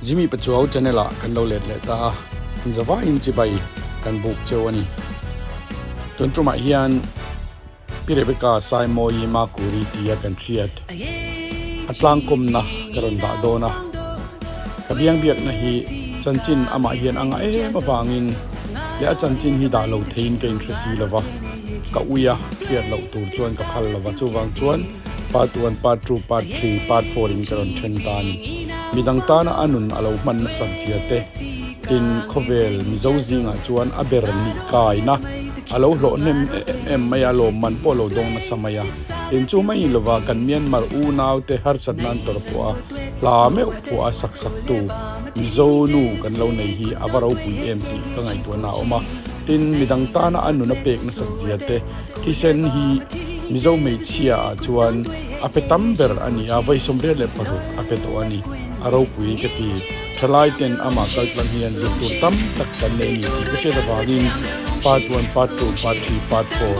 Jimmy Pachuau channel ah kan lo let leh ta a, zavaiin chibai kan buk cheu a ni. Tun tumah hian Pi Rebecca Saimawii Makuri tia kan hriat a tlangkawmna ka rawn dah dawn a. Ka biangbiakna hi chanchin amah hian a ngah em avangin leh a chanchin hi dah lo theiin ka inhre si lo va, ka ui a hriat loh tur chuan ka phal lo va, chuvang chuan part one, part two, part three, part four in ka rawn then ta a ni. Midang tana a nun a lo hman nasat zia te, tin khawvel Mizo zingah chuan a ber nih kaina a lo hlawh hnem em em mai a, lawmman pawh a lo dawng nasa mai a. Tin chu mai lova kan Myanmar unaute harsatna an tawrh pawh a hla meuh phuah a sak sak tu Mizo nu kan lo nei hi a va ropui em tih ka ngaihtuahna a awm a. Tin midang tana a nun a pek nasat zia te thisen hi Mizo hmeichhia ah chuan a pe tam ber a ni a, vawi 86 a pe tawh a ni. A ropui ka ti. Thalai ten amah kaltlang hian zir tur tam tak kan nei a ni tih ka hriat avangin part one, part two, part three, part four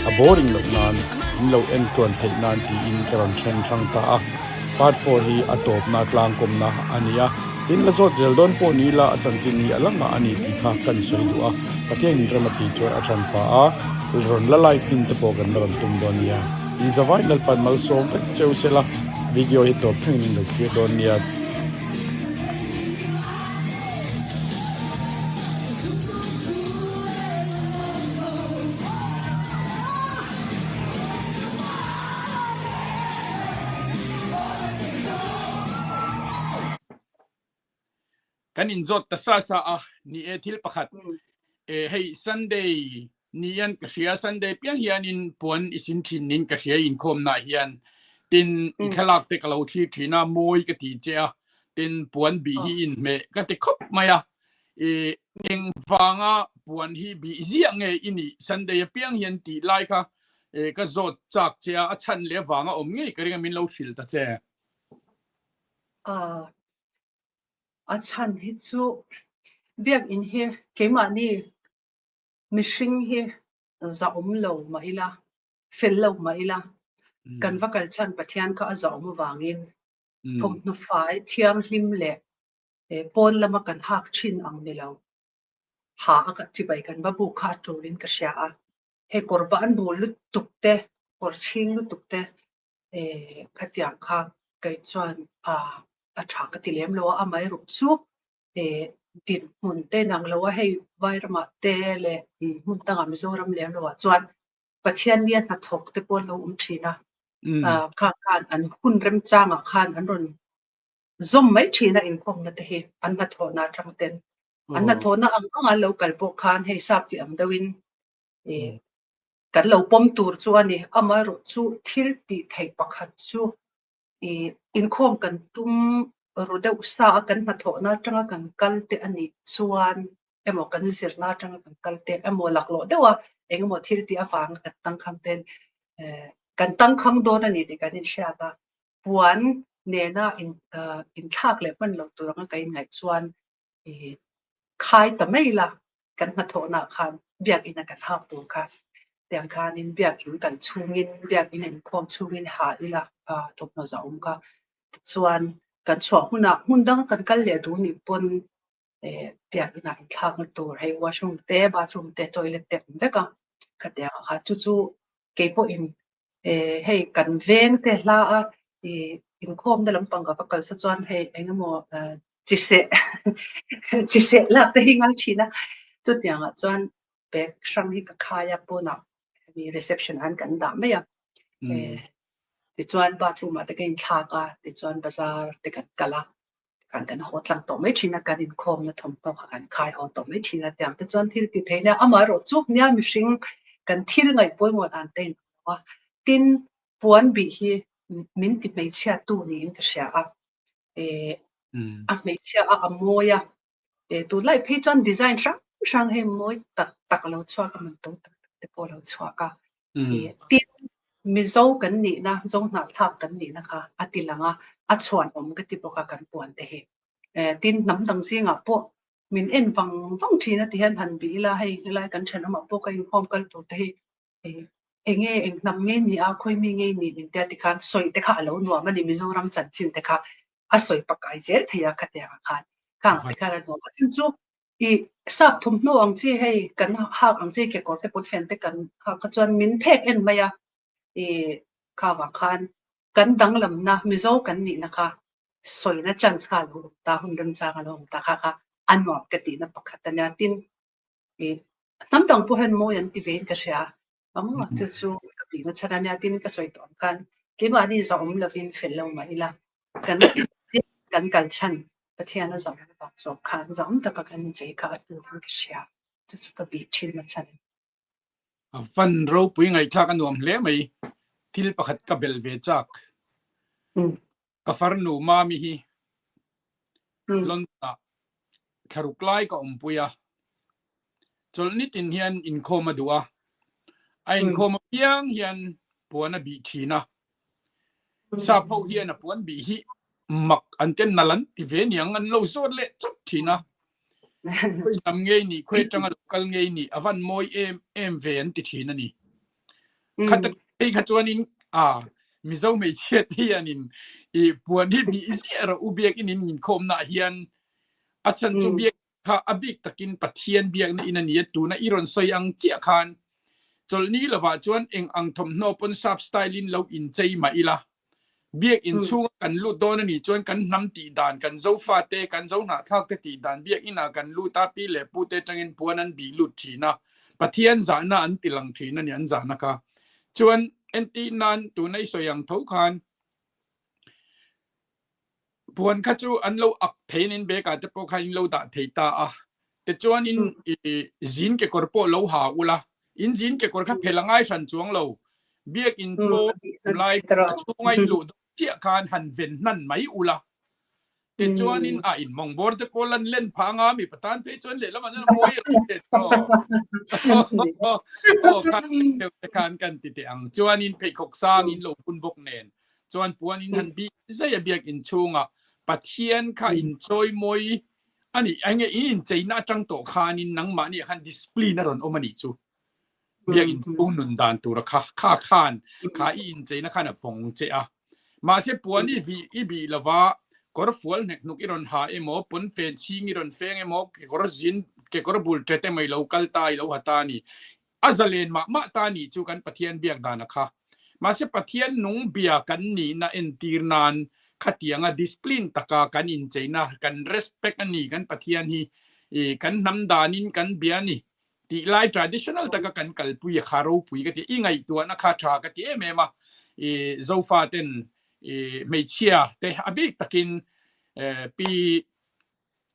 a boring loh nan in lo en tluan theih nan tiin ka rawn then hrang ta a. Part four hi a tawpna tlangkawmna a ni a, tin la zawt zel dawn pawh ni ila a chanchin hi a lang ah a ni tih kha kan sawi duh a, Pathian in rem a tih chuan a than pah a, rawn la live hnim te pawh kan la rawn tum dawn nia. In zavai Lalpan malsawm vek cheu sela video hi tawp thlengin in lo thlir dawn nia. Kan inzawt ta sa sa a, ni e thil pakhat. E hei Sunday nian ka hria Sunday piang hianin puan i sin thin nin ka hria inkhawmna hian tin i thlalak te ka lo thlir thin a mawi ka ti che a tin puan bih hi inhmeh ka ti khawp mai a i eng vanga puan hi bih ziah nge i nih Sunday apiang hian tih lai kha e ka zawt chak che a a chhan leh vanga awm ngei ka ring a min lo hrilh ta che. A chhan hi chu biakinn hi keimahni mihring hi zahawm lo mah ila, fel lo mah ila, kan va kal chhan Pathian kha a zahawm avangin thawmhnaw fai thianghlim leh pawn lama kan hak thin ang ni lo. Ha a chibai kan va buk kha a tulin ka hria a. Hei kawr va an bul lutuk te, kawr chhing lutuk te khatiang kha kei chuan a tha ka ti lem lo a, amaherawh chu dinhmun te nang lo a hei Vairamah te leh hmun dangah Mizoram lem lo ah chuan Pathian nia hnathawk te pawh an lo awm thin a, kha khan an hun remchangah khan an rawn zawm mai thin a inkhawmna te hi an hnathawhna atang ten. An hnathawhna ang ang an lo kal pawh khan hei sap tih ang deuhin kan lo pawm tur chu a ni. Amaherawh chu thil tih theih pakhat chu ih inkhawm kan tum ru deuh sa a kan hnathawhna atanga kan kal te a nih chuan emaw kan zirna atanga kan kal te emaw laklawh deuh a engemaw thil tih avanga kan tangkhang ten eh kan tangkhang dawn a ni tih kan inhriat a, puan nena in ah inthlak leh hman loh tur anga ka inngaih chuan ih khai ta mai ila kan hnathawhna ah khan biakinn a kan hak tur kha tiang khanin biakinn kal chhungin biakinn a inkhawm chhungin ha ila ah thawmhnaw zah awm kha tichuan kan chhuah hunah hmun dang kan kal leh duh nih pawn eh biakinn ah inthlakna tur hei washroom te bathroom te toilet te awm vek a khatiang ah khan chu chu keipawhin eh hei kan veng te hla a ih inkhawmna lampang ka va kal sa chuan hei eng emaw ah chi seh chi seh lak te hi ngai thin a chutiang ah chuan bag hrang hi ka khai a pawnah hemi reception ah hian kan dah mai a eh tichuan bathroom ah te ka inthlak a tichuan bazar te kan kal a. Kan kan haw tlang tawh mai thin a, kan inkhawmna thawmhnaw kha kan khai haw tawh mai thin a, tiang te chuan thil ti thei nia. Amaherawh chu nia mihring kan thil ngaih pawimawh dan te in awm a, tin puan bih hi min ti hmeichhia tu niin ka hria a, eh a hmeichhia a a mawi a, eh tunlai phei chuan design hrang hrang hei mawi tak tak a lo chhuak a, man to tak tak te pawh a lo chhuak a, Tin, Mizo kan nihna, Zo hnahthlak kan nihna kha a ti lang a, a chhuanawm ka ti bawk a kan puan te hi. Tin, hnam dang zingah pawh min en vang vang thin a ti hian han bih ila, hei helai kan thenawmah pawh ka inkhawm kal tur te hi eng nge, eng hnam nge ni a, khawi mi nge ni min tia tikhan sawi te kha a lo nuam a ni, Mizoram chanchin te kha. a sawi pakai zel thei a khatiang ah khan khang te khan a nuam a chin chu i sap thawmhnaw ang chi hei kan hak ang chi kekawr te pawnfen te kan hak kha chuan min phek en mai a i kha vang khan kan danglamna Mizo kan nihna kha sawina chance kha a lo awm ta hun remchang a lo awm ta kha kha a nuam ka tihna pakhat a nia tin i hnam dang pawh hian mawi an ti ve in ka hria Amo chu chu ka tihna chhan a nia tin ka sawi tawh ang khan keimahni zawm lovin fel lo mah ila kan kan kal chhan Pathian a zawm avang zawk khan zawm taka kan inchei kha a tul in ka hria chu chu ka bih thin a chhan. A van ropui ngaihthlak a nuam hle mai thil pakhat ka belh ve chak. Ka farnu Mami hi London-ah thlaruk lai ka awmpui a, chawlhni tin hian inkhawm a duh a, a inkhawm apiang hian puan a bih thin a, sap ho hian a puan bih hi mak an ten nal an ti ve niang an lo zawt leh chawp thin a, khawi hnam ngei nih khawi atanga lo kal ngei nih a van mawi em em ve an ti thin a ni. Khat phei kha chuanin a Mizo hmeichhia te hianin i puan hi bih ziah rawh u biakin in inkhawmnaah hian a chhan chu biak kha a bik takin Pathian biakna in a ni a tuna i rawn sawi ang chiah khan chawlhni lovah chuan eng ang thawmhnaw pawn sap style in lo inchei mah ila Biakinn chhunga kan lut dawn a nih chuan kan hnam tih dan, kan Zofate, kan Zohnahthlakte tih dan biakinah kan lut a, pi leh pute atangin puan an bih lut thin a, Pathian zahna an ti lang thin a ni, an zahna kha. Chuan entir nan tuna i sawi ang tho khan puan kha chu an lo ak thei in bag ah te pawh khan in lo dah thei ta a, tichuan in zin kekawr pawh lo ha ula, in zin kekawr kha phel a ngai hran chuang lo, biakinn pawh lai a chhunga in luh dawn chiah khan han ven hnan mai ula, tichuan in a in mawng bawr te pawh lan len phah anga mipa tan phei chuan lehlamah chuan a mawi lo teh tawh aw khan deuh te khan kan ti teh ang chuan in pheikhawk sang in lo bun bawk nen chuan puan in han bih zai a biakinn chhungah Pathian kha in chawimawi a ni enge in incheina atang tawh khanin nangmahni ah khan discipline a rawn awm a nih chu biakinn chhung nun dan tura kha kha khan kha i incheina khan a vawng che a mahse puan i vih i bih lova kawr fual hnek hnuk i rawn ha emaw pawnfen chhing i rawn feng emaw kekawr zin kekawr bul tet emaw i lo kal ta i lo ha ta a ni A zalen mah mah ta nih chu kan Pathian biak dan a kha. Mahse Pathian nung bia kan nihna entir nan khatianga discipline taka kan incheina, kan respect a ni kan Pathian hi i kan hnam danin kan bia a ni tih lai traditional taka kan kalpui a kha ropui ka ti. I ngaihtuahna kha tha ka ti em em a. I Zofaten i hmeichhia te a bik takin Pi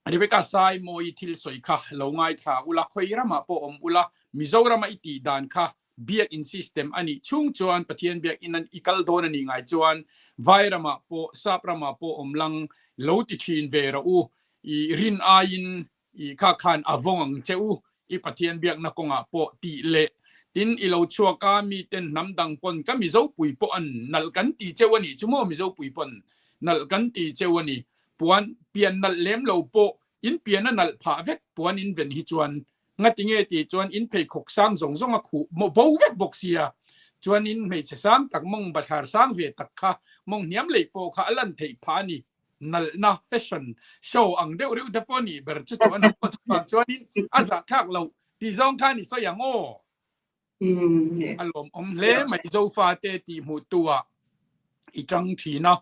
Rebecca Sai Mawi thil sawi kha lo ngaithla ula, khawi ramah pawh awm ula, Mizorama i tih dan kha biakinn system a nih chhung chuan Pathian biakinn an i kal dawn a nih ngai chuan vai ramah pawh sap ramah pawh awm lang lo ti thin ve rawh u, i rin aiin i kha khan a vawng ang che u, i Pathian biakna kawngah pawh tih leh tin i lo chhuak a, miten hnam dang pawn ka Mizopui pawh an nalh kan ti cheu a nih chu maw Mizopui pawn nalh kan ti cheu a ni. Puan pian nalh lem lo pawh in pian a nalh phah vek puan in ven hi chuan ngati nge tih chuan in pheikhawk sang zawng zawng a khuh bo vek bawk sia chuan in hmeichhe sang tak mawng bathlar sang ve tak kha mawng hniam leh pawh kha a lan theih phah a ni nalhna fashion show ang deuh reuh te pawh nih ber chu chuan chuan in a zahthlak loh tih zawng khan i sawi ang aw. A lawmawm hle mai Zofate tih hmuhtu ah i tang thin a,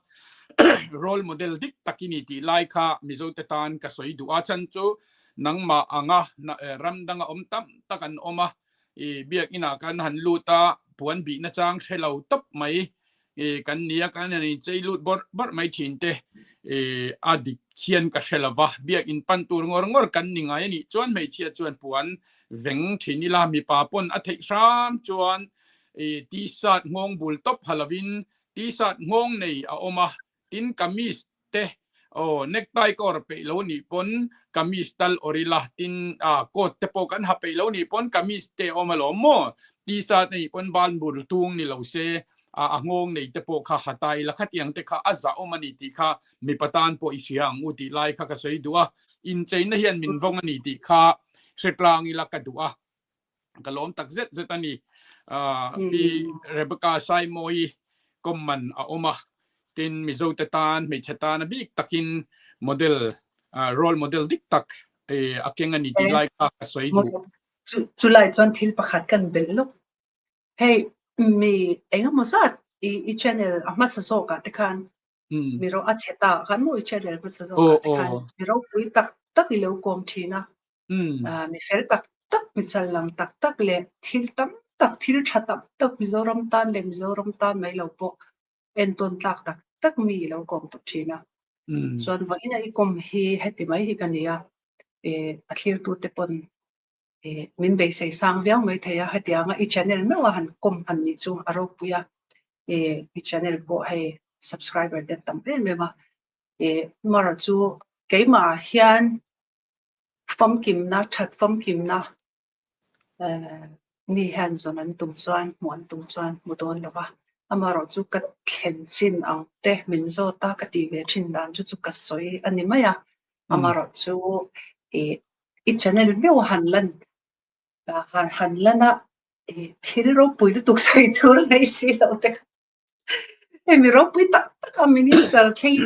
role model dik tak i ni tih lai kha Mizote tan ka sawi duh a, chhan chu nangmah anga ram danga awm tam tak an awm a, i biakinah kan han lut a, puan bihna chang hre lo tawp mai i kan nia kan han inchei lut bawrh bawrh mai thin te i a dik hian ka hre lova biakin pan tur ngawr ngawr kan ni ngai a nih chuan hmeichhia chuan puan veng thin ila mipa pawn a theih hram chuan i t-shirt nghawng bul tawp ha lovin t-shirt nghawng nei a awm a tin kamis te aw necktie ka awr peih lo nih pawn kamis tal awr ila tin ah coat te pawh kan ha peih lo nih pawn kamis te a awm alawm maw t-shirt a nih pawn ban bur tung ni lo se ah a nghawng nei te pawh kha ha ta ila khatiang te kha a zah awm a ni tih kha mipa tan pawh i hria ang u tih lai kha ka sawi duh a incheina hian min vawng a ni tih kha hre tlang ila ka duh a. Ka lawm tak zet zet a ni. Pi Rebecca Saimawi kawm man a awm a. Tin, Mizote tan, hmeichhe tan a bik takin model, role model dik tak a keng a ni tih lai kha ka sawi duh. Chulai chuan thil pakhat kan belh lawk. Hei, mi engemaw zat i channel a hmasa zawkah te khan mi ro a chhe ta khan maw i channel hmasa zawkah te khan mi ropui tak tak i lo kawm thin a. Mi fel tak tak, mi challang tak tak leh thil tam tak, thil tha tam tak Mizoram tan leh Mizoram tan mai lo pawh entawn tlak tak tak mi i lo kawm tawh thin a. Chuan vawiin a i kawm hi heti mai hi ka ni a, a thlirtute pawn min beisei sang viau mai thei a, hetianga i channel meuh a han kawm han nih chu a ropui a, i channel pawh hei subscriber te an tam em em a, mara chu keimah hian famkimna, that famkimna mi hian zawn an tum chuan hmuh an tum chuan hmu dawn lo va, amaherawh chu ka thlen chin ang te min zawt a ka tih ve thin dan chu chu ka sawi a ni mai a, amaherawh chu ih i channel meuh han lan han han lan a ih thil ropui lutuk sawi tur nei si lo te kha Hei mi ropui tak tak a minister thleng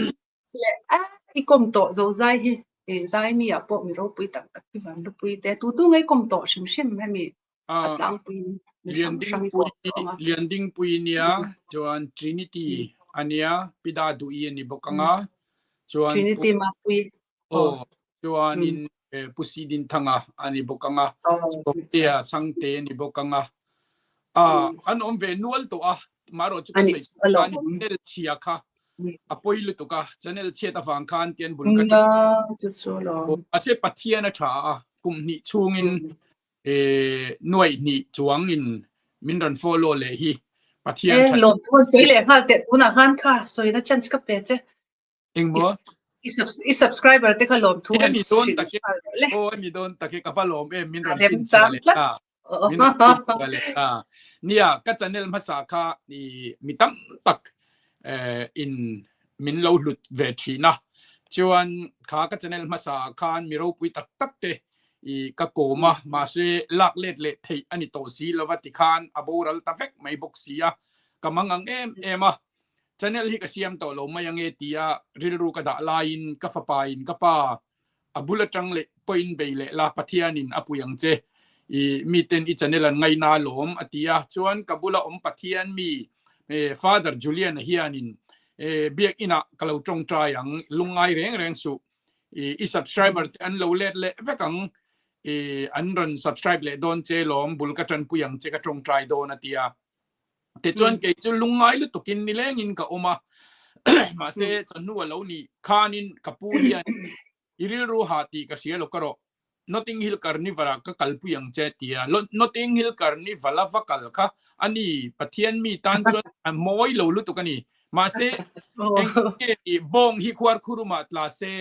leh a i kawm tawh zo zai hi zai mi ah pawh mi ropui tak tak hi van lupui te tu tu nge kawm tawh hrim hrim hemi a tlangpui mi hrang hrang i kawm tawh ang a. Liandingpui nia chuan Trinity ania Pida Duhi ani bawk anga chuan Trinity Mapui aw chuanin Pu Sidinthanga a ni bawk ang a, Sawmtea Chhangte a ni bawk ang a, an awm ve nual tawh a, marawh chu ka sawi khan channel chhia kha a pawi lutuk a, channel chhiat avang khan tian bul ka ṭan mahse Pathian a ṭha a, kum hnih chhungin nuaih hnih chuangin min rawn follow leh hi Pathian ṭhat. Lawmthu an sawi leh nghal teh tunah khan kha sawina chance ka pe che. Engmaw? I, subs i subscriber te kha lawm thu han ni dawn tak e. Oh, ni dawn tak e ka va lawm em min rawn fin chhuah leh ta. Min rawn fin chhuah leh ta. Nia, ka channel hmasa kha i mi tam tak eh, in min lo hlut ve thina. Chuan kha ka channel hmasa khan mi ropui tak tak te i ka kawma mahse lak let leh theih ani tawh si lova tikhan a boral ta vek mai bawk sia. Ka mangang em em a. Channel hi ka siam tawh lo mai ange tia rilru ka dah laiin ka fapain ka pa a bul atang leh pawhin bei leh la Pathianin a pui ang che i miten i channel an ngaina alawm a ti a, chuan ka bula awm Pathian mi Father Julian-a hianin biakinah ka lo tawngtai ang lungngai reng reng suh i subscriber te an lo let leh vek ang i an rawn subscribe leh dawn che lawm bul ka tanpui ang che ka tawngtai dawn a ti a. Tichuan kei chu lungngai lutukin nilengin ka awm a, mahse chawhnu a lo nih khanin ka pu hian i rilru hah tih ka hria lo ka rawh, Notting Hill Carnival ah ka kalpui ang che ti a, Notting Hill Carnival a va kal kha a ni, Pathian mi tan chuan a mawi lo lutuk a ni, mahse engtin nge nih bawng hi khuarkhurumah tla se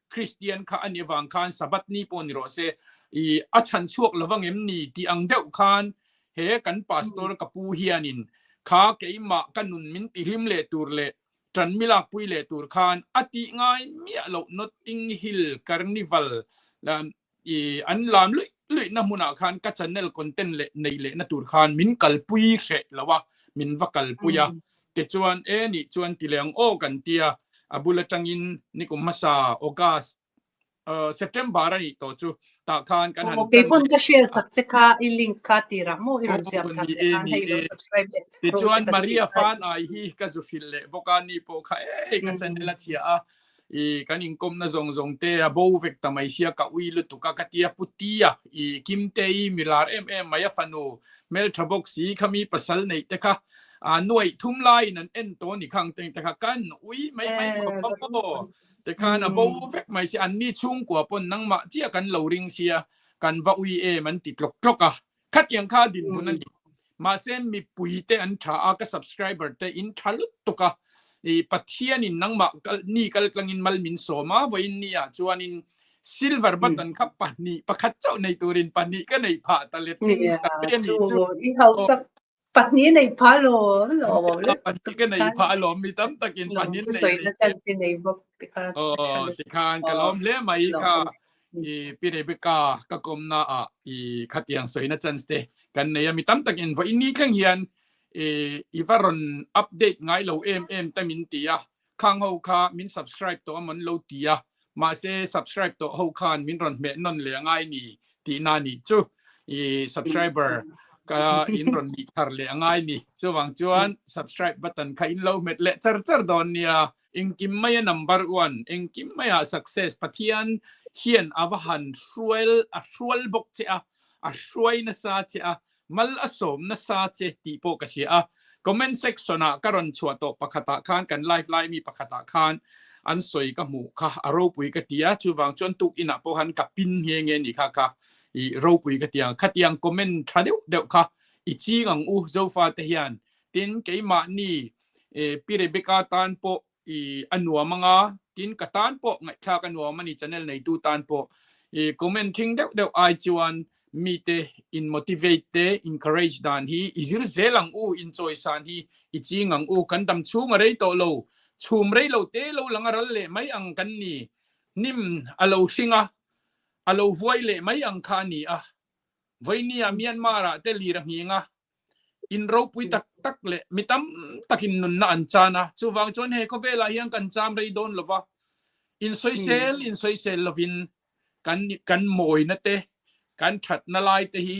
Kristian kha a nih avang khan Sabbath ni pawh ni rawh se, i a chhan chhuak lo vang em ni tih ang deuh khan he kan pastor ka pu hianin kha keimah ka nun min tihlim leh tur leh tan mi lakpui leh tur khan a tih ngai miah loh Notting Hill Carnival i an lam luih luih na hmunah khan ka channel content leh nei leh na tur khan min kalpui hreh lo a, min va kalpui a. Tichuan e nih chuan ti leh ang aw kan tia, a bul atangin nikum hmasa August September a nih tawh chu tah khan kan han Aw kei pawn ka share sak che kha i link kha tirah maw i rawn siam that leh khan hei lo subscribe leh che Tichuan Maria fan ai hi ka zu hrilh leh bawk a ni pawh kha e hei ka channel a chhia a i kan inkawmna zawng zawng te a bo vek ta mai sia ka ui lutuk a ka tia Putia i Kimtei milar em em mai a fanu hmeltha bawk si khami pasal neih te kha a nuaih thum laiin an en tawh ni khang teng te kha kan ui mai mai khawp a maw te khan a bo vek mai sia anni chhungkua pawn nangmah chiah kan lo ring sia kan va ui em an ti tlawk tlawk a. Khatiang kha dinhmun a ni. Mahse mipui te an tha a, ka subscriber te in tha lutuk a. I Pathianin nangmah kal ni kal tlangin mal min sawm a, vawiin ni ah chuanin silver button kha pahnih pakhat chauh nei turin pahnih ka neih phah ta let ning ta ve a nih chu. I hausak pahnih nei phah alawm alawm Nia pahnih ka nei phah alawm mi tam takin pahnih an nei nei chance nei bawk tikhan aw tikhan ka lawm hle mai kha i Pi Rebecca ka kawmna ah i khatiang sawina chance te kan nei a mi tam takin vawiin ni thleng hian. I va rawn update ngai lo em em te min ti a, khang ho kha min subscribe tawh a mawn lo ti a, mahse subscribe tawh ho khan min rawn hmeh nawn leh angai ni tihna nih chu i subscriber ka in rawn nih thar leh angai ni. Chuvang chuan subscribe button kha in lo hmet leh char char dawn nia. Engkim maia number one, engkim maia success Pathian hian a va han hrual a hrual bawk che a, a hruai nasa che a, Mal a sawm nasa che tih pawh ka hria a, comment section ah ka rawn chhuah tawh pakhat ah khan kan live lai mi pakhat ah khan an sawi ka hmuh kha a ropui ka ti a, chuvang chuan tuk in ah pawh khan ka pin nghe nghe ni kha kha i ropui ka ti ang, khatiang comment tha deuh deuh kha i ching ang u Zofa te hian, tin keimahni Pi Rebecca tan pawh I a nuam anga, tin ka tan pawh ngaihthlak a nuam a ni channel neitu tan pawh. I comment thing deuh deuh ai chuan mite in motivate te encourage dan hi i zir zel ang u, in chawisan hi i ching ang u, kan dam chhung a rei tawh lo, chhum rei lo te lo lang a ral leh mai ang kan ni, hnim a lo hring a, a lo vuai leh mai ang kha a ni a, Vawini-ah Myanmar-ah te lir a nghing a, in ropui tak tak leh mi tam takin nunna an chan a, chuvang chuan he khawvelah hian kan cham rei dawn lo va, insawisel insawisel lovin kan kan mawina te, kan thatna lai te hi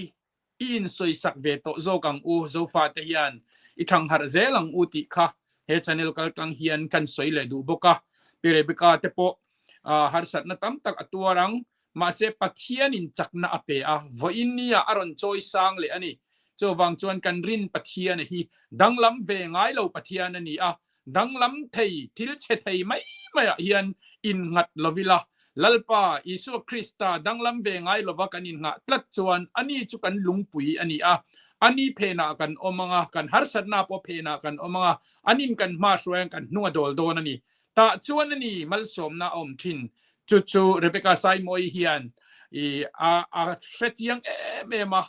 i insawisak ve tawh zawk ang u, Zofate hian i thangharh zel ang u tih kha he channel kaltlang hian kan sawi leh duh bawk a, Pi Rebecca te pawh harsatna tam tak a tuar ang, Mahse, Pathianin chakna a pe a, vawiin nia a rawn chawi sang leh a ni. Chuvang chuan kan rin Pathiana hi danglam ve ngai lo Pathian a ni a, danglam thei, thil chhe thei mai maiah hian innghat lovila, Lalpa Isua Krista danglam ve ngai lova kan inngah tlat chuan ani chu kan lungpui a ni a, ani phenah kan awm ang a, kan harsatna pawh phenah kan awm ang a, anin kan hma hruaiin kan hnung a dawl dawn a ni. Tah chuan a ni malsawmna a awm thin. Chu chu Rebecca Saimawii hian i a a hre chiang em em a,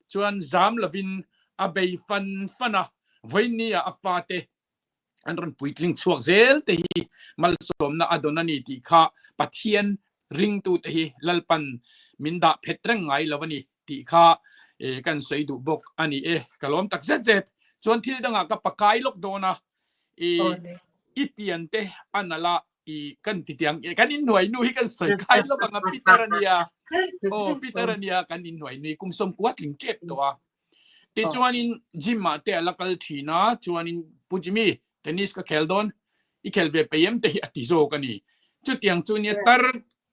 chuan zam lovin a bei fan fan a, vawiinni ah a fate an rawn puitling chhuak zel te hi malsawmna a dawn a ni tih kha Pathian ringtute hi Lalpan min dah phet reng ngai lo a ni tih kha kan sawi duh bawk a ni e. Ka lawm tak zet zet. Chuan thil dangah ka pakai lawk dawn a, i i pian te a nalh a i kan ti tiang kan inhnuai nu hi kan sawi kai lawk ang a Peter ania aw Peter ania kan inhnuai nui kum sawm kua tling tep tawh a tichuanin gym ah te ala kal thin a chuanin Pu Jimmy tennis ka khel dawn i khel ve peih em te hi a ti zawk a ni chutiang chu nia tar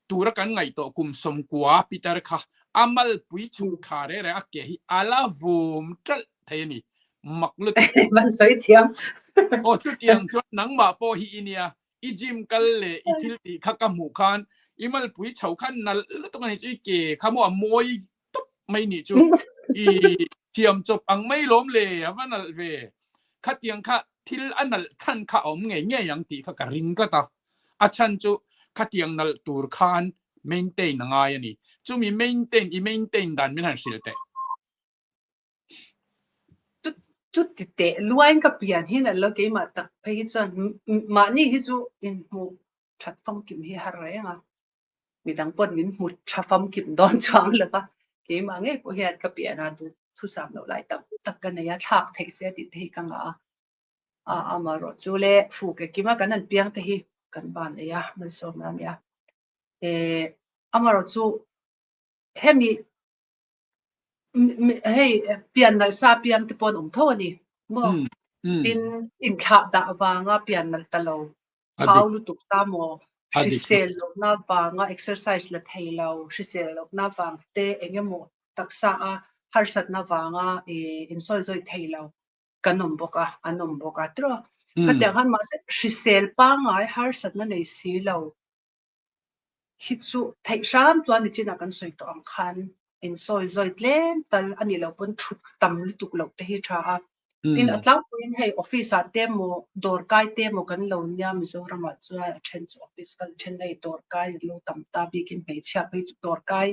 tura kan ngaih tawh kum sawmkua Peter kha a malpui chhuk tha reh reh a ke hi a la vum ṭalh thei a ni. Mak lutuk. Van sawi thiam. Aw chutiang chuan nangmah pawh hi i nia, i gym kal leh i thil tih kha ka hmuh khan i malpui chho khan nalh lutuk a ni chu i ke kha maw a mawi tawp mai nih chu i thiam chawp ang mai lawm le a va nalh ve. Khatiang kha thil a nalh chhan kha a awm ngei ngei ang tih kha ka ring tlat a. A chhan chu khatiang nalh tur khan maintain a ngai a ni. Chumi maintain, i maintain dan min han hrilh teh. Chuti teh luain ka pian hi nalh lo keimah tak phei hi chuan mahni hi chu inhmuh that famkim hi har reng a. Midang paw'n min hmu tha famkim dawn chuang lo va, keimah ngei pawh hian ka pian a duhthusam loh lai tam tak ka nei a, thlak theih se tih te hi ka ngah a. A amaherawh chu le fu ke kima kan han piang te hi kan van ei a, malsawmna a nia. Eh amaherawh chu hemi hei pian nalh sa piang te pawh an awm tho a ni maw? Tin inthlah dah vanga pian nalh ta lo thau lutuk ta maw hrisel lohna vanga exercise la thei lo hrisel lohna vang te engemaw taksa a harsatna vanga insawi zawi thei lo kan awm bawk a, an awm bawk a tiraw. Khatiang khan mahse hrisel pangngai harsatna nei si lo hi chu theih hram chuan nichinah kan sawi tawh ang khan insawi zawi tlem tal a nih loh pawn thut tam lutuk loh te hi tha a. Tin a tlangpuiin hei office ah te emaw dawrkai te emaw kan lo nia Mizoramah chuan a then chu office kal a then hei dawrkai an lo tam ta bikin hmeichhia phei chu dawrkai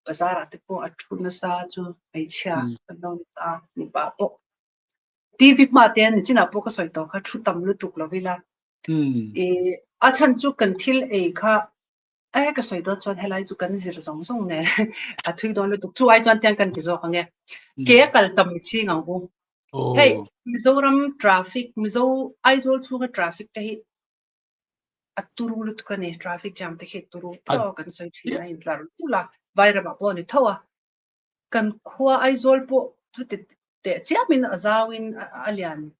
bazar ah te pawh a thu nasa chu hmeichhia kan lo ni ta mipa pawh TV hma te ni chinah pawh ka sawi tawh kha thu tam lutuk lo ila i a chhan chu kan thil ei kha e ka sawi dawn chuan helai chu kan zir zawng zawng nen a thui dawn lutuk chu ai chuan tiang kan ti zawk ange ke a kal tam ching ang u. Hei Mizoram traffic, Mizo Aizawl chhunga traffic te hi a turu lutuk a ni. Traffic jam te khi turu tawk kan sawi thin a, intlar tul a, Vairamah pawh a ni tho a. Kan khua Aizawl pawh chuti teh chiamin a zauin a lian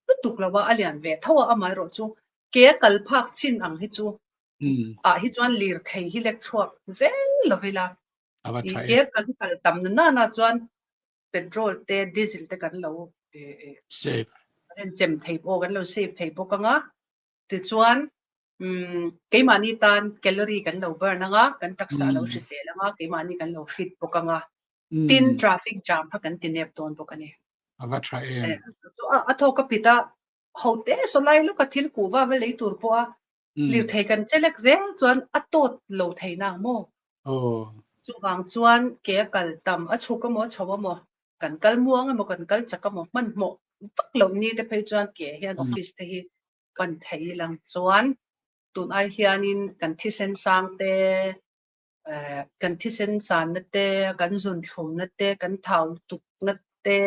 lutuk lo a, a lian ve tho a, amaherawhchu ke a kal phak chin ang hi chu ah hi chuan lirthei hi lek chhuak zel lo ila, ke a kan kal tam na nana chuan petrol te diesel te kan lo save kan chem thei pawh kan lo save thei bawk anga tichuan keimahni tan calorie kan lo burn anga kan taksa lo hrisel anga keimahni kan lo fit bawk anga tin traffic jam kha kan ti nep dawn bawk ani ava tha em a thawk a pit a hote sawlai lawka thil kuhva va lei tur pawh a Lirthei kan che lek zel chuan a tawt lo thei nang maw? Chuvang chuan ke a kal tam, a chhuk emaw a chho emaw, kan kal muang emaw kan kal chak emaw hmanhmawh vak loh ni te phei chuan ke hian office te hi pan thei ilang chuan tun ai hianin kan thisen sang te, kan thisen sanna te, kan zun thlumna te, kan thau lutukna te,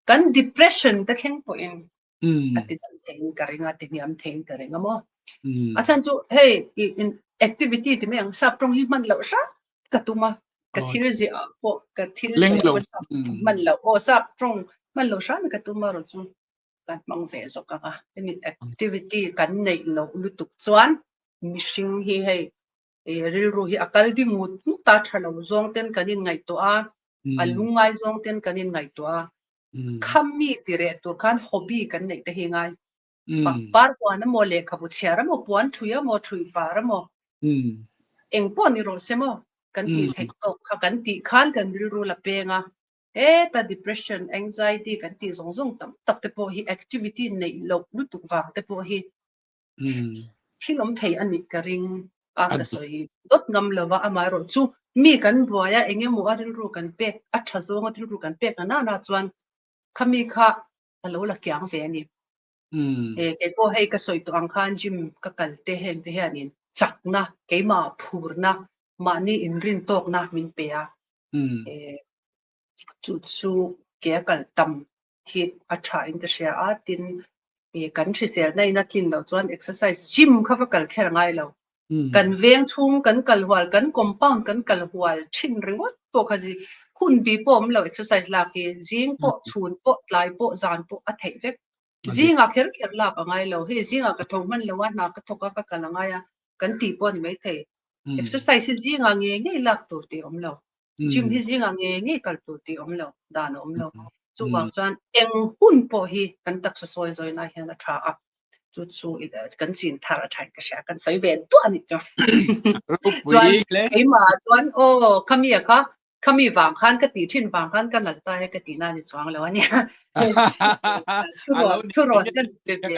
kan depression te thleng pawhin a ti dam theiin ka ring a, ti hniam theiin ka ring a maw. A chhan chu hei i activity ti mai ang sap tawng hi hman loh hram ka tum a, ka thil ziah ah pawh ka thil sawi ah pawh sap tawng hman loh aw sap tawng hman loh hram hi ka tum a rawh chu kan hmang ve zawk ang a. Hemi activity kan neih loh lutuk chuan mihring hi hei rilru hi a kal ding ngut ngut a, tha lo zawng ten kan inngaihtuah a, a lungngai zawng ten kan inngaihtuah a, Khami ti reh tur khan hobby kan neih te hi ngai. Pangpar huan emaw, lehkhabu chhiar emaw, puan thui emaw, thui par emaw, eng pawh ni rawh se maw, kan tih theih tawk kha kan tih khan kan rilru la peng a. Heta depression, anxiety kan tih zawng zawng tam tak te pawh hi activity neih loh lutuk vang te pawh hi thil awm thei a nih ka ring a, ka sawi dawt ngam lo va, amaherawh chu mi kan buai a, eng emaw a rilru kan pek, a tha zawnga rilru kan pek a nana chuan khami kha a lo la kiang ve a ni. Kei pawh hei ka sawi tawh ang khan gym ka kal te heng te hianin chakna, keimah phurna, mahni inrin tawkna min pe a, chu chu ke a kal tam hi a tha in ka hria a, tin ih kan hriselna in a tlin loh chuan exercise gym kha va kal kher a ngai lo. Kan veng chhung kan kal hual, kan compound kan kal hual thin ringawt pawh kha zi hun bi pawh awm lo exercise lak hi zing pawh chhun pawh tlai pawh zan pawh a theih vek. Zingah kher kher lak a ngai lo, hei zingah ka tho hman lo a, hna ka thawk a ka kal a ngai a kan tih pawh a ni maithei. Exercise hi zingah ngei ngei lak tur tih a awm lo. Gym hi zingah ngei ngei kal tur tih a awm lo, dan a awm lo. Chuvang chuan eng hun pawh hi kan taksa sawi zawi lai hian a tha a, chu chu kan chin thar a thain ka hria, kan sawi ve duah a nih chu. Chuan keimah chuan aw khami a kha, khami vang khan ka tih thin vang khan ka nalh ta e ka tihna a ni chuang lo a nia. Thurawn thurawn kan pe ve,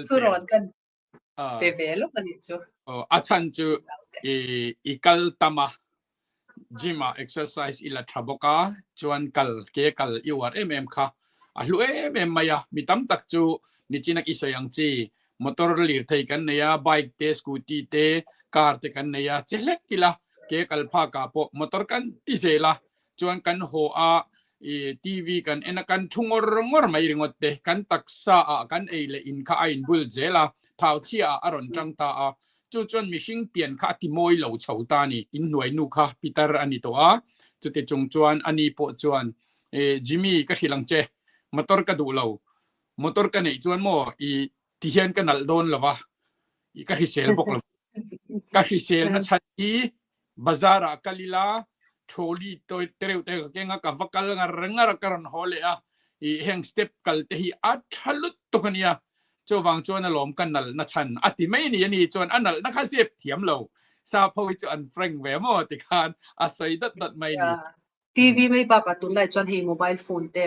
thurawn kan pe ve lawk a nih chu. A chhan chu i kal tam a, gym ah exercise i la tha bawk a, chuan kal ke kal i uar em em kha a hlu em em mai a. Mi tam tak chu nichina i sawi ang chi motor lirthei kan nei a, bike te, scooty te, car te kan nei a, che hlek ila ke kal phak ah pawh motor kan ti zel a, chuan kan haw a i TV kan en a kan thu ngawr ngawr mai ringawt te kan taksa ah kan ei leh in kha a in bul zel a thau chhia ah a rawn tang ta a chu chuan mihring pian kha a ti mawi lo chho ta a ni in hnuai nu kha pitar a ni tawh a chuti chung chuan ani pawh chuan e Jimmy ka hrilh ang che motor ka duh lo motor ka neih chuan maw i ti hian ka nalh dawn lo va i ka hrisel bawk lo ka hrisel na chhan hi Bazar ah kal ila trolley tereuh te ka keng a, ka va kal ngar ngar a, ka rawn haw leh a, ih heng step kal te hi a tha lutuk a nia, chuvang chuan alawm ka nalh na chhan a ti mai ni a ni chuan a nalh na kha zep thiam lo, sap ho hi chu an frank ve maw tikhan a sawi dawt dawt mai ni. TV mai bakah tunlai chuan hei mobile phone te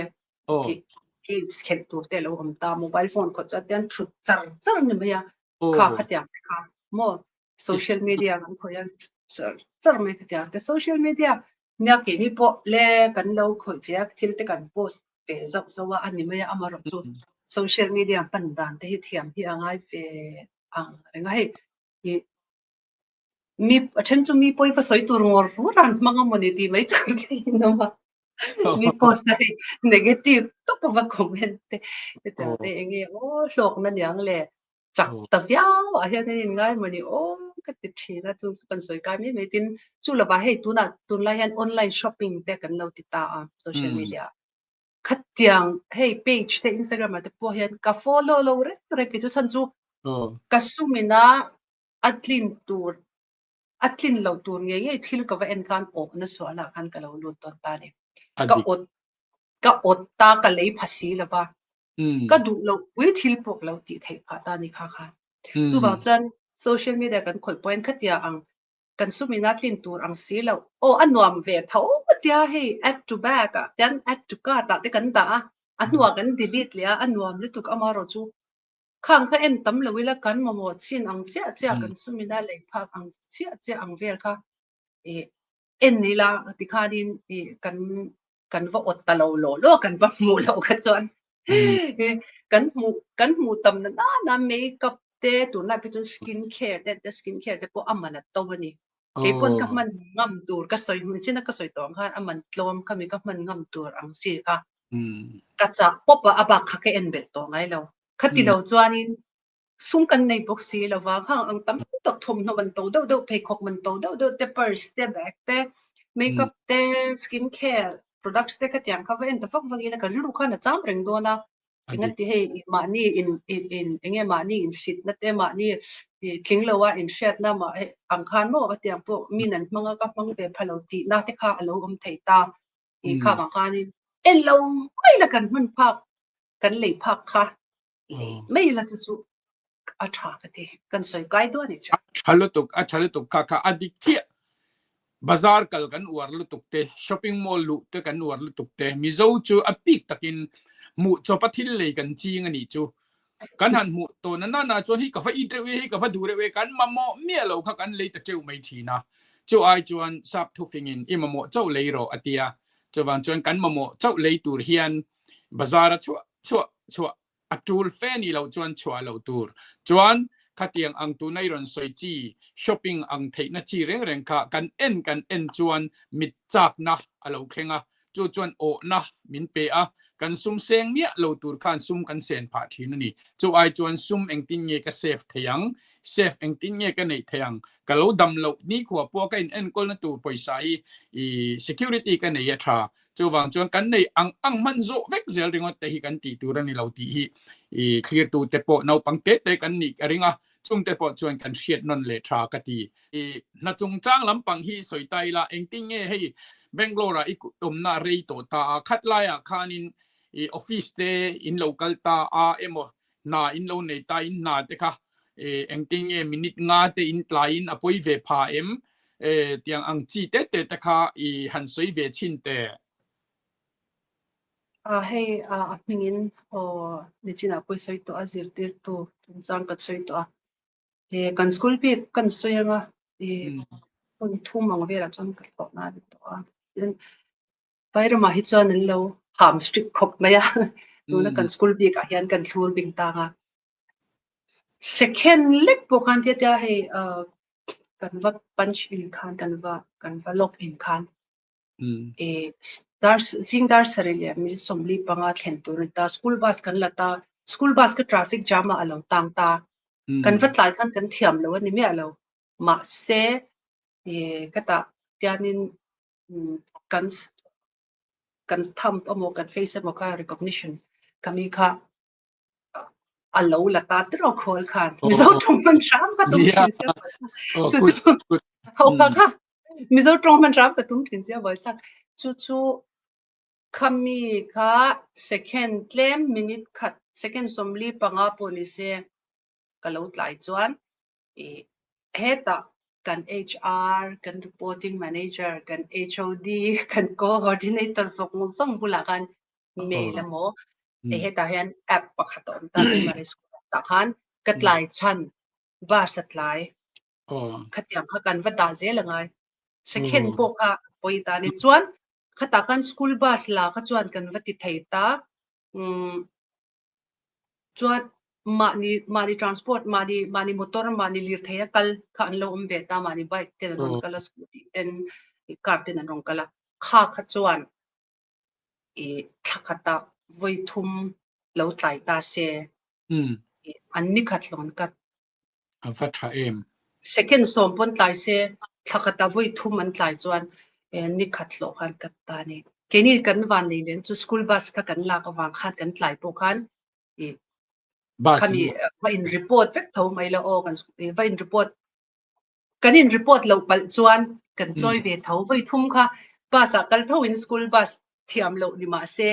games khelh tur te a lo awm ta, mobile phone khawt chuan tian thut char char ni mai a, kha khatiang te kha maw social media kan khawih a char char mai ka tia te social media nia keini pawh le kan lo khawih ve a thil te kan post ve zauh zauh a a ni mai a amaherawh chu social media hman dan te hi thiam hi a ngai ve ang reng a hei ih mi a then chu mi pawi va sawi tur ngawr ngawr an hmang a mawni tih mai tur te in awm a. Mi post a hei negative tawp ava comment te hetiang te enge aw hlawkna niang le chak ta viau ah hian an inngai maw ni aw ka ti thin a chung chu kan sawi kai mai mai tin chu lovah hei tunah tunlai hian online shopping te kan lo ti ta a social media ah khatiang hei page te Instagram ah te pawh hian ka follow lo reng reng kei chu chhan chu ka sumina a tlin tur A tlin loh tur ngei ngei thil ka va en khan awhna sualah khan ka lo lut dawn ta a ni. Ka awt ka awt ta ka lei pha si lo va, ka duh loh pui thil pawh ka lo tih theih phah ta a ni kha khan. Chuvang chuan social media kan khawih pawhin khatia ang kan sumina tlin tur ang si loh, aw a nuam ve tho tia hei add to bag ah tian add to cart ah te kan dah a, a hnuah kan delete leh a, a nuam lutuk amaherawh chu Khang kha en tam lo ila kan mamawh chin ang chiah chiah kan sumina lei phak ang chiah chiah ang vel kha ih en ila tikhanin ih kan kan va awt ta lo law law kan va hmuh loh kha chuan kan hmuh kan hmuh tam na nana makeup te tunlai phei chuan skin care te te skin care te pawh a man a to a ni. Kei pawn ka hman ngam tur ka sawi hmun chin a ka sawi tawh ang khan a man tlawm khami ka hman ngam tur ang chi kha ka chah pawp a, a bak kha ka en belh tawh ngai lo. Khati lo chuanin sum kan nei bawk si lo va, khang ang tam tak thawmhnaw man to deuh deuh, pheikhawk man to deuh deuh te, purse te, bag te, makeup te, skin care products te khatiang kha va en ta vak vak ila ka rilru khan a cham reng dawn a. Engati hei mahni in in in enge mahni insitna te mahni tling loa inhriatna mah hei ang khan maw khatiang pawh min an hmang a ka hmang ve pha lo tihna te kha a lo awm thei ta. I kha vang khanin en lo mai la kan hman phak kan lei phak kha lei mai la chu chu a tha ka ti kan sawi kai dawn ni chu. A tha lutuk a tha lutuk kha kha a dik chiah bazar kal kan uar lutuk te shopping mall luh te kan uar lutuk te Mizo chu a pik takin hmuh chawpa thil lei kan ching a nih chu kan han hmuh tawh na na na chuan hi ka va it reuh e hi ka va duh reuh e kan mamawh miah lo kha kan lei ta teuh mai thin a chu ai chuan sap thufingin i mamawh chauh lei rawh a tia chuvang chuan kan mamawh chauh lei tur hian bazar a chhuah chhuah chhuah a tul fe nih loh chuan chhuah loh tur. Chuan khatiang ang tuna i rawn sawi chi shopping ang theihna chi reng reng kha kan en kan en chuan mit chakna a lo thleng a, chu chuan awhna min pe a, kan sum seng miah lo tur khan sum kan sen phah thin a ni. Chu ai chuan sum engtin nge ka save thei ang, save engtin nge ka neih thei ang, ka lo dam loh nikhua pawh ka in enkawlna tur pawisa hi i security ka nei a tha, Chuvang chuan kan nei ang ang hman zawh vek zel ringawt te hi kan tih tur a ni lo tih hi i thlirtute pawh naupang te te kan nih ka ring a, chungte pawh chuan kan hriat nawn leh tha ka ti. I hna chungchang lampang hi sawi ta ila engtin nge hei Bangalore ah i awmna a rei tawh ta a, khat laiah khanin i office te in lo kal ta a emaw hna in lo nei ta in hna te kha engtin nge minute nga te in tlaiin a pawi ve pha em tiang ang chi te te te kha i han sawi ve chhin te. A hei a hmingin aw nichinah pawh i sawi tawh a zirtirtu chungchang kan sawi tawh a e kan school bik kan sawi anga e hun thum ang velah chuan ka thawhna a ni tawh a tin Vairamah hi chuan an lo ham strict khawp mai a, tuna kan school bikah hian kan thlur bing tang a. Second lek pawh khan tia tia hei kan va punch in khan kan va kan va log in khan e dar zing dar sarih leh minute 45 thlen tur a ni ta, school bus kan la ta, school bus ka traffic jam ah a lo tang ta, kan va tlai khan kan thiam lo a ni miah lo, mahse e ka tah tianin kan kan thumb emaw kan face emaw kha recognition kami kha a lo la ta tiraw khawl khan Mizo tawng hman hram ka tum thin sia chu chu ho kha kha Mizo tawng hman hram ka tum thin sia vawi tak chu chu khami kha second tlem minute khat second 45 pawh ni se ka lo tlai chuan I hetah kan HR, kan reporting manager, kan HOD, kan coordinator zawng zawng bulah khan mail emaw hei hetah hian app pakhat a awm ta primary school ah tah khan ka tlai chhan bus a tlai khatiang kha kan va dah zel angai second pawh kha pawi ta a ni chuan khatah khan school bus la kha chuan kan va ti thei ta umm Chuan mahni mahni transport mahni mahni motor mahni lirthei a kal kha an lo awm ve ta mahni bike ten an rawn kal a scooty ten car ten an rawn kal a kha kha chuan. I thla khatah vawi thum lo tlai ta se an ni khat hlawm kat. A va tha em. Second sawm pawn tlai se thla khatah vawi thum an tlai chuan ni khat hlawh khan kat ta a ni. Keini kan van nei nen chu school bus kha kan lak avang khan kan tlai pawh khan i khami va in report vek tho mai la aw kan va in report Kan in report loh palh chuan kan chawi ve tho. Vawi thum kha bus ah kal tho in school bus thiam loh ni mah se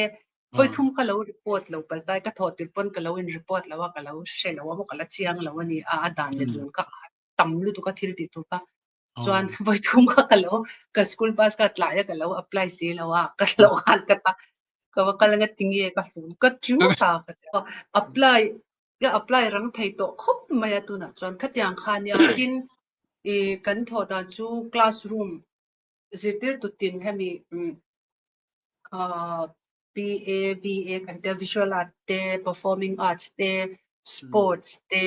vawi thum kha lo report lo palh ta ka thawh tirh pawn ka lo in report lo a, ka lo hre lo a maw ka la chiang lo a ni a, a dan leh dun kha a tam lutuk a thil tih tur kha. Chuan vawi thum kha ka lo ka school bus kha tlai a ka lo apply si lo a, ka hlauh khan ka ta ka va kal anga tinge ka hlum ka tiu ta ka ti a, apply Ka apply rang thei tawh khawp mai a tunah chuan khatiang kha nia tin i kan thawh dan chu classroom zirtirtu tin hemi ah PA VA kan tia visual art te performing arts te sports te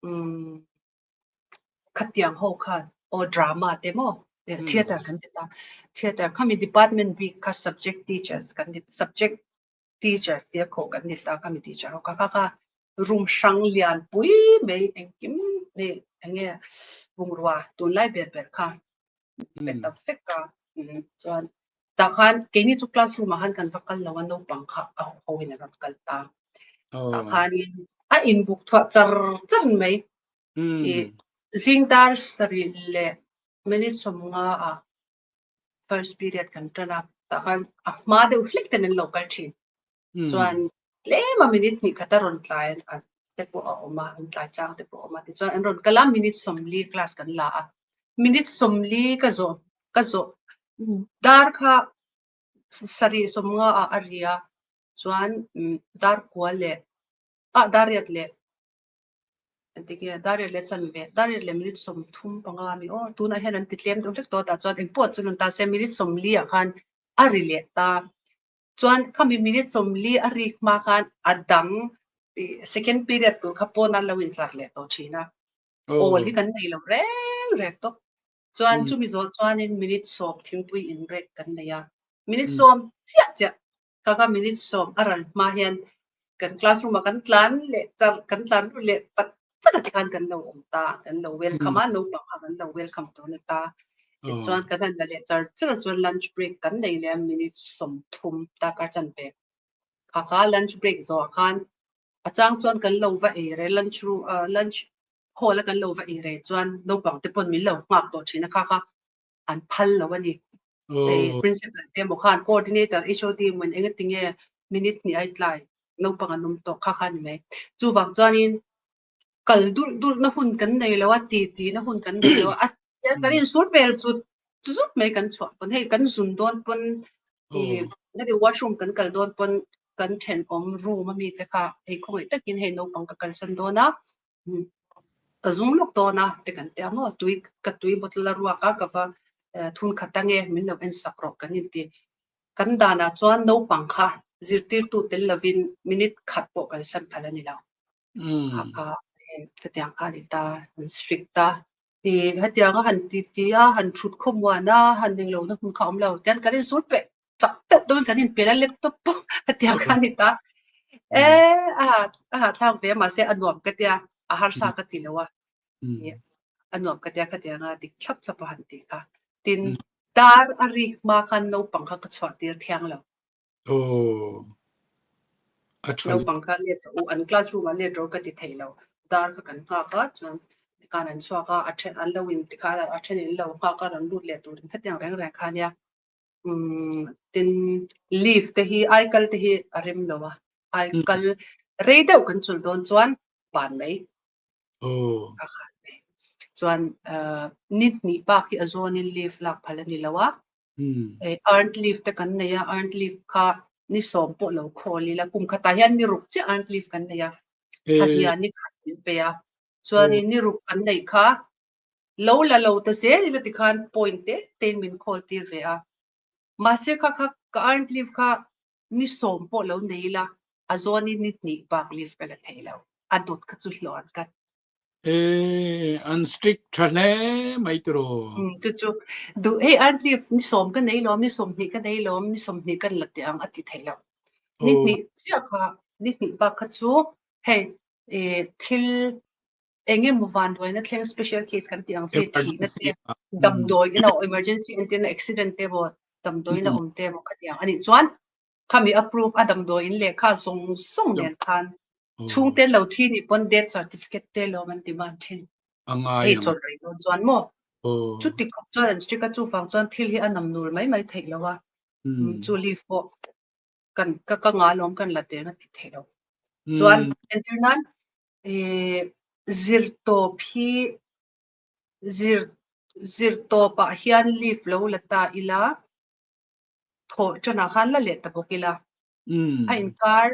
umm khatiang ho khan aw drama te maw theatre kan ti ta theatre khami department bik kha subject teachers kan ti subject teachers tia khawh kan ni ta khami teacher ho kha kha kha room hrang lian pui mai engkim ni enge bungrua tunlai ber ber kha pe ta vek a chuan tah khan keini chu classroom ah khan kan va kal lo a naupang kha a ho in a rawn kal ta tah khanin a inbuk thuah char char mai i zing dar sarih leh minute 50 ah first period kan tan a, tah khan a hma deuh hlek ten an lo kal thin. Chuan tlem a minute hnih khat a rawn tlai an te pawh a awm a, an tlai chang te pawh a awm a. Tichuan an rawn kal a, minute 40 class kan la a. Minute 40 ka zawh ka zawh dar kha sarih 50 ah a ri a, chuan dar kua leh ah dar riat leh Engtiknge dar riat leh chanve, dar riat leh minute 35 a ni aw. Tunah hian an ti tlem deuh hlek tawh a, tah chuan engpawh chu rawn ta se minute 40 ah khan a ri leh ta. Chuan khami minute 40 a rik hma khan a dang second period tur kha pawn an lo intlar leh tawh thin a. Awl hi kan nei lo reng reng tawp. Chuan chumi zawh chuanin minute 10 thingpui in break kan nei a. Minute 10 chiah chiah Kha kha minute 10 a ral hma hian kan classroom ah kan tlan leh char kan tlan lut leh pat pat a tikhan kan lo awm ta kan lo welcome a naupang kha kan lo welcome tur a ni ta tichuan kan han la leh char char chuan lunch break kan nei leh a minute 30 darkar chanve kha kha lunch break zawhah khan a chang chuan kan lo va ei reh lunch room ah lunch hall a kan lo va ei reh chuan naupang te pawn min lo nghak tawh thin a kha kha an phal lo a ni. Hei principal te emaw khan coordinator HOD emaw in engatinge minute hnih ai tlai naupang an awm tawh kha kha a ni mai. Chuvang chuanin kal dulh dulh na hun kan nei lo a, ti ti na hun kan nei lo a, kan insur vel zut zut mai kan chhuah pawn hei kan zun dawn pawn i heti washroom kan kal dawn pawn kan thenawm room ami te kha hei khawngaih takin hei naupang ka kalsan dawn a Ka zum lawk dawn a te kan ti a maw tui ka tui bottle a ruak a ka va thun khat ange min lo en sak rawh kan inti. Kan danah chuan naupang kha zirtirtu tel lovin minute khat pawh kan san phal a ni lo. Kha kha hetiang kha a ni ta an strict a. I hetiang a han ti ti a han thut khawmuan a han englo na hmun kha a awm lo tian kan insur peh chak deuh deuhin kan inpel a laptop pawh hetiang kha a ni ta. E a a hahthlak ve a mahse a nuam ka tia a harsa ka ti lo a a nuam ka tia khatiang a dik thlap thlap a han ti kha. Tin dar a rik hma khan naupang kha ka chhuah tir thiang lo. Aw. A tha. Naupang kha let rawh u, an classroom ah let rawh u ka ti thei lo. Dar kha kan nghak a, chuan tikhan an chhuak a, a then an lo in tikhan a then in lo nghak a, rawn lut leh turin khatiang reng reng kha nia. Umm tin leave te hi ai kal te hi a rem lo a, ai kal rei deuh kan chulh dawn chuan ban mai. Aw. A khan mai. Chuan ni hnih bak hi a zawnin leave lak phal a ni lo a. Earned leave te kan nei a, earned leave kha ni 10 pawh lo khawl ila, kum khatah hian ni ruk chiah earned leave kan nei a, thla hniah ni khat min pe a, chuanin ni ruk kan neih kha lo la lo ta zel ila tikhan point te tein min khawl tir ve a, mahse kha kha ka earned leave kha ni 10 pawh lo nei ila, a zawnin ni hnih bak leave ka la thei lo, a dawt kha chu hlawh an cut. E, an strict tha hle mai tiraw. Um, chu chu duh hei earned leave ni sawm ka nei lawm, ni 20 ka nei lawm, ni 20 kan la teh ang a ti thei lo. Ni hnih chiah kha, ni hnih bak kha chu hei e, thil eng emaw vanduaina thleng special case kan tih ang che thihna te damdawi ina emergency entirna accident te emaw damdawiin a awm te emaw khatiang anih chuan khami approve a damdawiin lehkha zawng zawng nen khan chhungte lo thi nih pawn death certificate te lawm an demand thin hei chawlh rei dawn chuan maw chuti khawp chuan an strict a chuvang chuan thil hi a nam nul mai mai theih lo a chu leave pawh kan ka ka nga lawm kan la teng a ti theih lo chuan entir nan Zirtawp hi zir zirtawpah hian leave lo la ta ila, thawh tanah khan la leh ta bawk ila. A inkar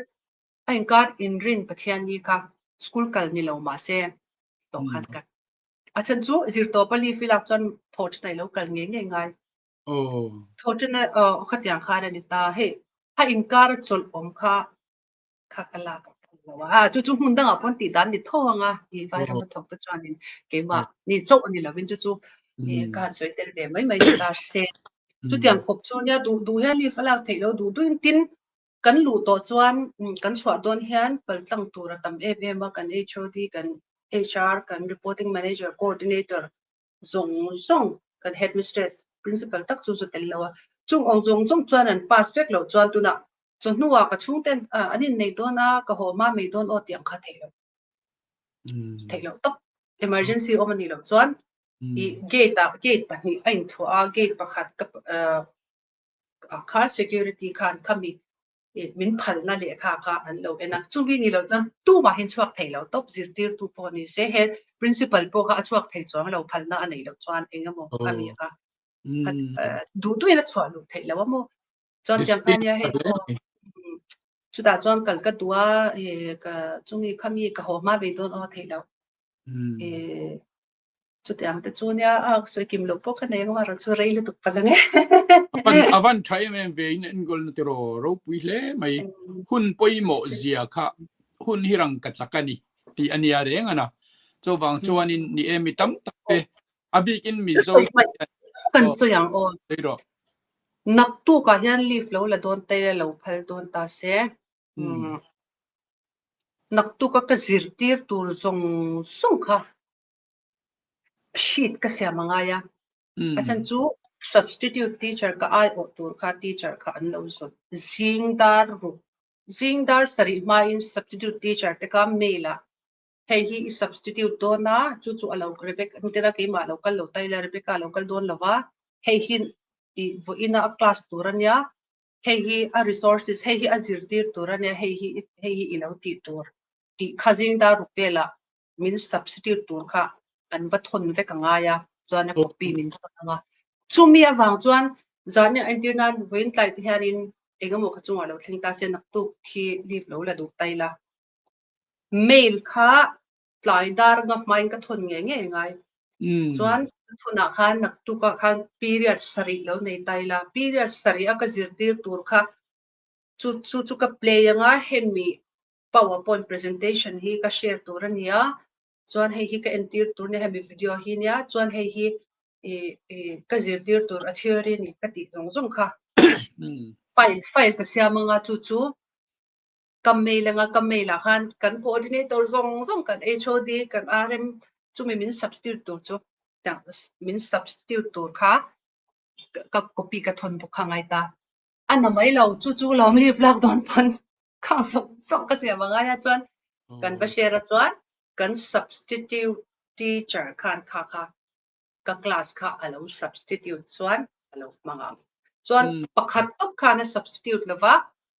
a inkar inrin Pathianni kha school kal ni lo mahse tawh khan kan a chhan chu zirtawpa leave i lak chuan thawh tanah i lo kal ngei ngei ngai. Thawh tana khatiang khan a ni ta. Hei a inkar a chawlh awm kha kha ka lak a phal lo a, chu chu hmun dangah pawh an tih dan ni tho ang a, i vairama thawk te chuanin keimah ni chauh a ni lovin chu chu ka han sawi tel ve mai mai ni ta se. Chutiang khawp chu nia duh duh hian leave a lak theih loh duh duhin tin kan luh tawh chuan kan chhuah dawn hian paltlang tur a tam em em a, kan HOD, kan HR, kan reporting manager, coordinator zawng zawng kan headmistress, principal tak chu zu tel lo a, chung awng zawng zawng chuan an pass vek loh chuan tunah Chawhnuah ka chhungten an inneih dawn a, ka haw hma mai dawn aw tih ang kha theih loh. Theih loh tawp. Emergency awm a nih loh chuan i gate ah gate pahnih a inthuah a, gate pakhat ka ah khan security khan khami min phalna lehkha kha an lo en a. Chumi nih loh chuan tumahin chhuak thei lo tawp zirtirtu pawh ni se he principal pawh kha a chhuak thei chuang lo phalna a neih loh chuan eng emaw khami kha duh duhin a chhuah luh theih loh a maw. Chuan tiang kha nia hei aw chutah chuan kal ka duh a e ka chumi khami ka haw hma ve dawn aw theih loh e chutiang te chu nia a sawi kim loh pawh ka nei ang a rawn chu rei lutuk palh ang e. A van tha em em ve in enkawl na tiraw ropui hle mai hun pawimawh zia kha hun hi rang ka chak a ni tih a nia reng a na chuvang chuanin ni e mi tam tak te a bikin Mizo kan sawi ang aw. Naktukah hian leave lo la dawn ta ila lo phal dawn ta se. Naktuka ka zirtir tur zawng zawng kha sheet ka siam a ngai a. A chhan chu substitute teacher ka aiawh tur kha teacher kha an lo zawt. Zing dar ruk, zing dar sarih hmain substitute teacher te kha mail ah hei hi i substitute dawn a, chu chu a lo Rebecca engtin a keimah lo kal lo ta ila Rebecca a lo kal dawn lo va, hei hi i vawiina a class tur a nia, hei hi a resources, hei hi a zirtir tur a nia, hei hi hei hi i lo tih tur tih kha zing dar ruk velah min substitute tur kha an va thawn vek a ngai a, chuan a copy min thawn ang a. Chumi avang chuan zan entir nan vawiin tlai te hianin engemaw ka chungah lo thleng ta se naktuk khi leave lo la duh ta ila. Mail kha tlai dar nga hmain ka thawn ngei ngei ngai. Chuan ka thunah khan naktukah khan period sarih lo nei ta ila, period sarih a ka zirtir tur kha chu chu chu ka play anga hemi powerpoint presentation hi ka share tur a nia, chuan hei hi ka entir tur nia hemi video hi nia, chuan hei hi ka zirtir tur a theory a ni ka tih zawng zawng kha file file ka siam anga chu chu Ka mail anga ka mail ah khan kan coordinator zawng zawng kan HOD kan RM chumi min substitute tur chu min substitute tur kha ka copy ka thawn bawk kha ngai ta. A na mai lo chu chu lawm leave lak dawn pawn khang zawng zawng ka siam angai a chuan kan va share a chuan kan substitute teacher khan kha kha ka class kha a lo substitute chuan a lo hmang ang. Chuan pakhat tawp khan a substitute lova,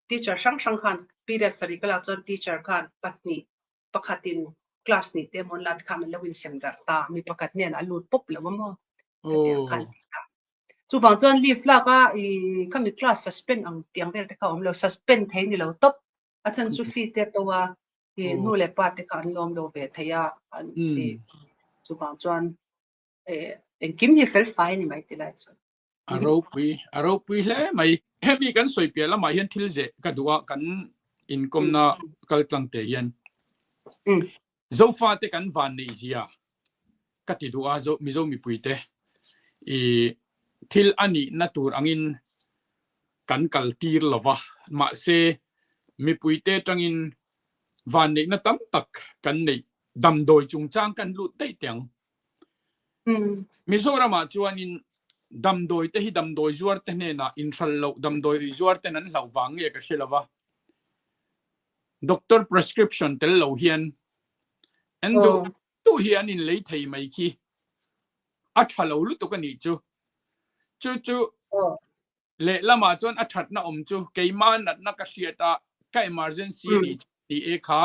teacher hrang hrang khan period sarih ka lak chuan teacher khan pahnih pakhatin class nih te emaw an la khan an lo insem darh ta, mi pakhat hnenah a lut pawp lo a maw? Hetiang khan ti ta. Chuvang chuan leave lak a i khami class suspend ang tiang vel te kha a awm lo, suspend thei ni lo tawp. A chhan chu fee te a to a, i nu leh pa te kha an lawm lo ve thei a, an i chuvang chuan engkim hi fel fai a ni mai ti lai chuan. A ropui, a ropui hle mai. Hemi kan sawi piah lamah hian thil zeh ka duh a, kan inkawmna kal tlang te hian. Zofate kan van neih zia ka ti duh a, Mizo mipuite i thil a nihna tur angin kan kal tir lo va, mahse mipuite atangin vanneihna tam tak kan neih damdawi chungchang kan lut daih teh ang. Mizoramah chuanin damdawi te hi damdawi zuar te hnenah inhral loh damdawi zuar ten an hlauh vang nge ka hre lo va, doctor prescription tel lo hian an duh duh hi an inlei thei mai khi a tha lo lutuk a nih chu. Chu chu lehlamah chuan a thatna awm chu keimah natna ka hriat a, ka emergency a nih chu ni e kha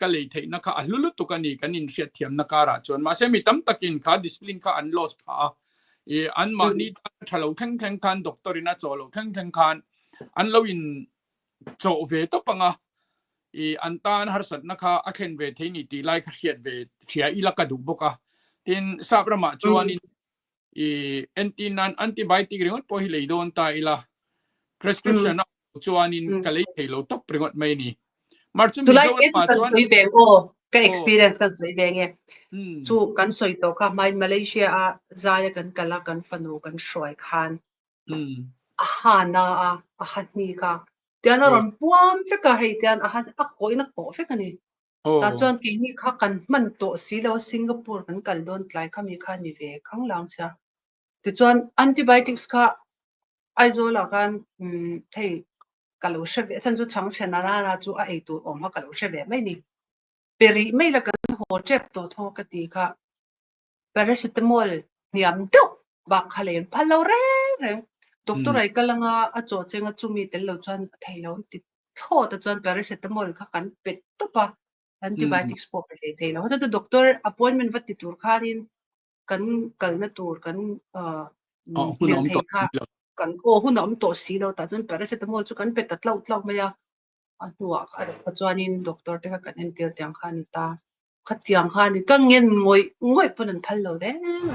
ka lei theihna kha a hlu lutuk a ni kan inhriat thiamna karah chuan. Mahse mi tam takin kha discipline kha an lost phah a, ih anmahni tan a tha lo thleng thleng khan doctor in a chawh loh thleng thleng khan an lo in chawh ve tawp ang a, i an tan harsatna kha a thlen ve thei ni tih lai kha hriat ve hria ila ka duh bawk a. Tin, sap ramah chuanin i entir nan antibiotic ringawt pawh hi lei dawn ta ila, prescription a chuanin ka lei thei lo tawp ringawt mai a ni. Mar chu Chulai te chu kan sawi ve ang aw, ka experience kan sawi ve nge. Chu kan sawi tawh kha hmain Malaysia a zaia kan kal a, kan fanu kan hruai khan A ha na a, a ha hni kha. Tian a rawn puam vek a, hei tian a ha a kawhin a kawh vek a ni. Tah chuan keini kha kan hman tawh si lo a, Singapore kan kal dawn tlai kha mi kha a ni ve khang lang sia. Tichuan antibiotics kha Aizawl ah khan hei ka lo hre ve, a chhan chu chhangchhe na na chu a ei tur awm kha ka lo hre ve mai a ni. Pe rih mai la kan haw tep tawh thaw ka ti kha. Paracetamol hniam deuh bak kha lei an phal lo reng reng. Doctor ai kal anga a chaw cheng a chumi tel lo chuan a thei lo an ti thlawt a chuan paracetamol kha kan pe tawp a, antibiotics pawh pe hlei thei lo. Heta chu doctor appointment va ti tur khanin kan kalna tur kan lirthei kha kan aw hun a awm tawh si lo tah chuan paracetamol chu kan pe ta tlauh tlauh mai a, a hnuah kha chuanin doctor te kha kan entir tiang kha a ni ta. Khatiang khan ka ngen ngawih ngawih pawn an phal lo reng reng.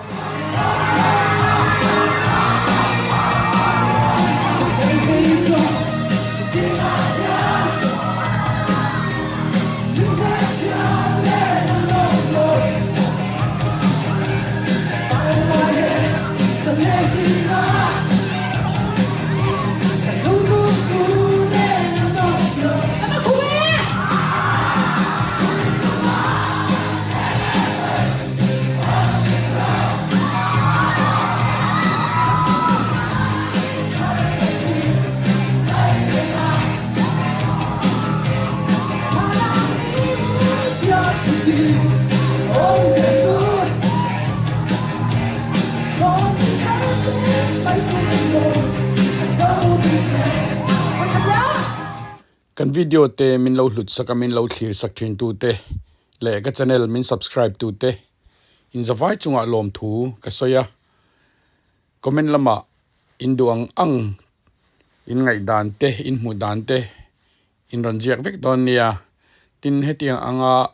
Kan video te min lo hlut sak a min lo thlir sak thin tu te leh ka channel min subscribe tu te in zavai chungah lawmthu ka sawi a, comment lamah in duh ang ang in ngaihdan te in hmuh dan te In rawn ziak vek dawn nia. Tin, hetiang anga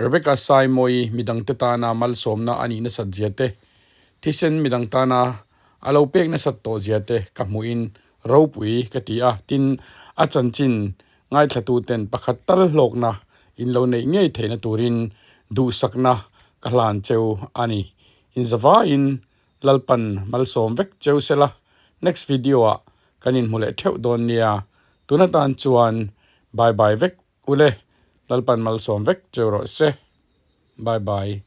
Rebecca Saimawii midangte tana malsawmna a nih nasat zia te, thisen midang tana a lo pek nasat tawh zia te ka hmuhin ropui ka ti a. Tin, a chanchin ngaithlatuten pakhat tal hlawkna in lo neih ngei theihna turin duhsakna ka hlan cheu a ni. Inzavaiin Lalpan malsawm vek cheu sela, next video ah kan inhmu leh theuh dawn nia, tun atan chuan bye bye vek ule, Lalpan malsawm vek cheu rawh se, bye bye.